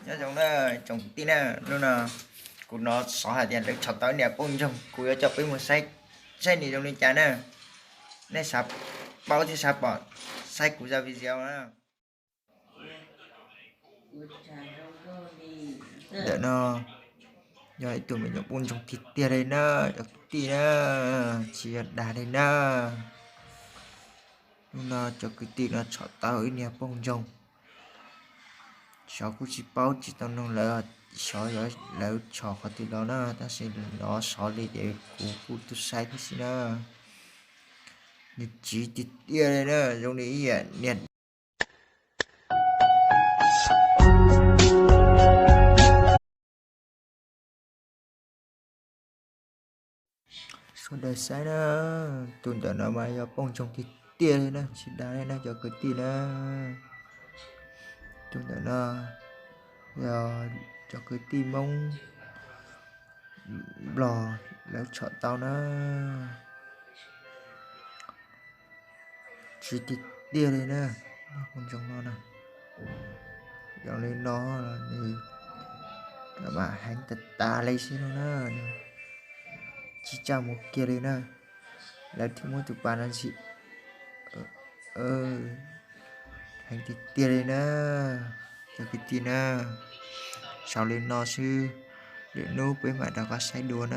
Nyob zoo na, tsoom kwv tij na, hnub no kuv hnov xov hais tias lawv tshom tau niag poj ntxoog, kuv yuav coj peb mus saib saib nws zoo li cas na. Nej xav paub thiab xav pom, saib kuv zaj video na. Ntawm no yog ib tug me nyuam poj ntxoog tiag tiag li na, cov kwv tij na, tsis yog dag li na. Hnub no cov kwv tij no tshom tau ib niag poj ntxoog. Xyov kuj tsis paub tsis tau noog lawv, xyov lawv tshom qhov twg los na, tab sis hnov xov li ces kuv kuj tuaj saib thiab xwb na. Nws tsiv tiag tiag li na, zoo li ib yam niag Sawv daws saib na, tus ntawm no mas yog poj ntxoog tiag tiag li na, tsis dag li na cov kwv tij na. Tus ntawm no yog cov kwv tij Hmoob Nplog lawv tshom tau na. Tsiv tiag tiag li na, poj ntxoog no na. Zoo li no nws mam heev tas tas li xwb no na, nws tsis txaj muag kiag li na. Lawv thiaj muab tus pas no ntxim heev tiag tiag li na, cov kwv tij na. Xaus li no xwb, lwm hnub peb mam rov qab saib dua na.